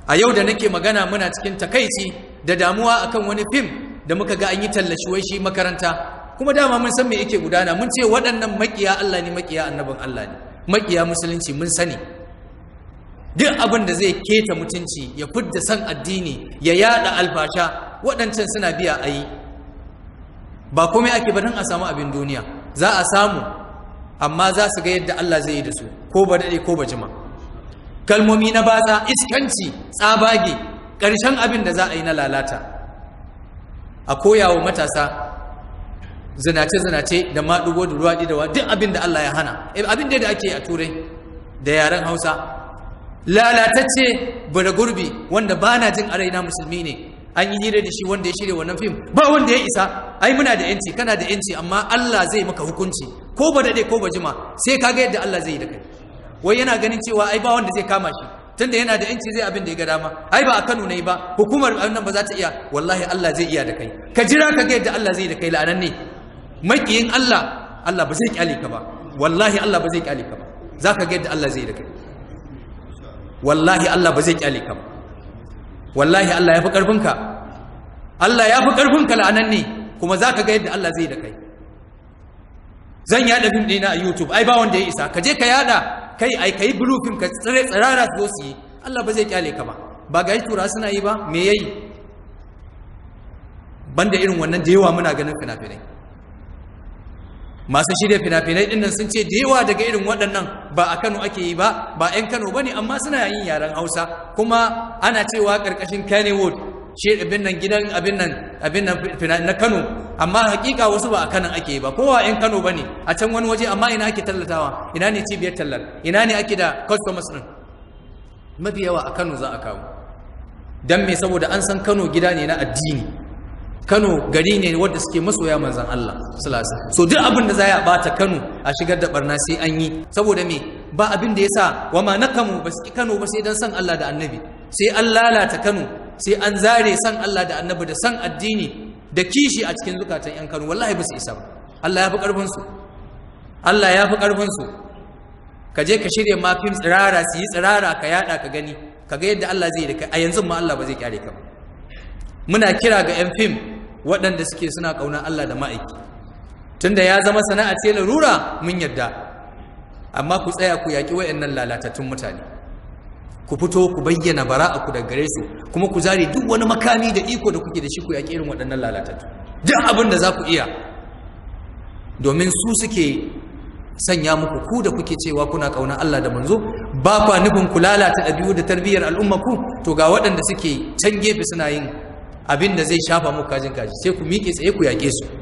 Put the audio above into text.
A yau da nake magana, muna cikin takaici da damuwa akan wani fim da muka ga an yi tallashi, wai shi makaranta. Kuma dama mun san me yake gudana. Mun ce waɗannan makiya Allah ne, makiya annabin Allah ne, makiya musulunci. Mun sani duk abin da zai keta mutunci, ya fidda san addini, ya yada alfasha, waɗancan suna biya a yi. Ba komai ake ba don a samu abin duniya. Za a samu, amma za su ga yadda Allah zai yi da su, ko ba daɗe ko ba jima. Kalmomi na batsa, iskanci, tsabage, ƙarshen abin da za a yi na lalata, a koyawa matasa zinace-zinace da maɗugo da ruwaɗi da duk abin da Allah ya hana, abin da ake a Turai da yaren Hausa. Lalatacce bara gurbi wanda ba na jin a raina musulmi ne, an yi hira da shi, wanda ya shirya wannan fim. Ba wanda ya isa, ai muna da yanci. Kana da yanci, amma Allah zai maka hukunci, ko ba daɗe ko ba jima, sai ka ga yadda Allah zai yi da kai. Wai yana ganin cewa ai ba wanda zai kama shi, tunda yana da yanci zai abin da ya ga dama. Ai ba a Kano ne ba, hukumar nan ba za ta iya. Wallahi Allah zai iya da kai. Ka jira ka ga yadda Allah zai yi da kai. La'anan ne, makiyin Allah. Allah ba zai kyale ka ba. Wallahi Allah ba zai kyale ka ba. Za ka ga yadda Allah zai yi da kai. Wallahi Allah ba zai kyale ka ba. Wallahi Allah ya fi ƙarfinka. Allah ya fi ƙarfinka, la'anan ne. Kuma za ka ga yadda Allah zai yi da kai. Zan yada fim ɗina a YouTube, ai ba wanda ya isa. Ka je ka yada kai, ai kai blue film, ka tsire tsirara su zo su yi. Allah ba zai kyale ka ba. Ba ga tura suna yi ba? Me yayi banda irin wannan? Da yawa muna ganin fina-finai. Masu shirya fina-finai ɗin nan sun ce da yawa daga irin waɗannan ba a Kano ake yi ba, ba 'yan Kano ba ne, amma suna yin yaren Hausa. Kuma ana cewa ƙarƙashin Kannywood, shi abin nan, gidan abin nan na Kano, amma hakika wasu ba a Kano ake yi ba, kowa 'yan Kano ba ne, a can wani waje. Amma ina ake tallatawa? Ina ne cibiyar tallar? Ina ne ake da customers ɗin? Mafi yawa a Kano za a kawo. Don me? Saboda an san Kano gida ne na addini, Kano gari ne wanda suke masoya manzan Allah sallallahu. So duk abin da za a bata Kano, a shigar da barna, sai an yi. Saboda me? Ba abin da yasa wa ma nakamu ba su Kano ba sai dan san Allah da Annabi. Sai an lalata Kano, sai an zare san Allah da Annabi da san addini da kishi a cikin zukatan yan Kano. Wallahi ba su isa ba. Allah ya fi karfin su. Allah ya fi karfin su. Ka je ka shirya ma fim tsirara, su yi tsirara, ka yada, ka gani, ka ga yadda Allah zai yi da kai. A yanzu ma Allah ba zai kyale ka ba. Muna kira ga 'yan fim waɗanda suke suna ƙaunar Allah da ma'aiki, tunda ya zama sana'a ce, larura, mun yadda, amma ku tsaya ku yaƙi waɗannan lalatattun mutane. Ku fito ku bayyana bara'a ku daga gare su, kuma ku zare duk wani makami da iko da kuke da shi, ku yaƙi irin waɗannan lalatattu, duk abin da za ku iya, domin su suke sanya muku, ku da kuke cewa kuna ƙauna Allah da manzo, ba kwa nufin ku lalata ɗabi'u da tarbiyyar al'umma ku. To ga waɗanda suke can gefe suna yin abin da zai shafa muku kajin kaji, sai ku miƙe tsaye ku yaƙe su.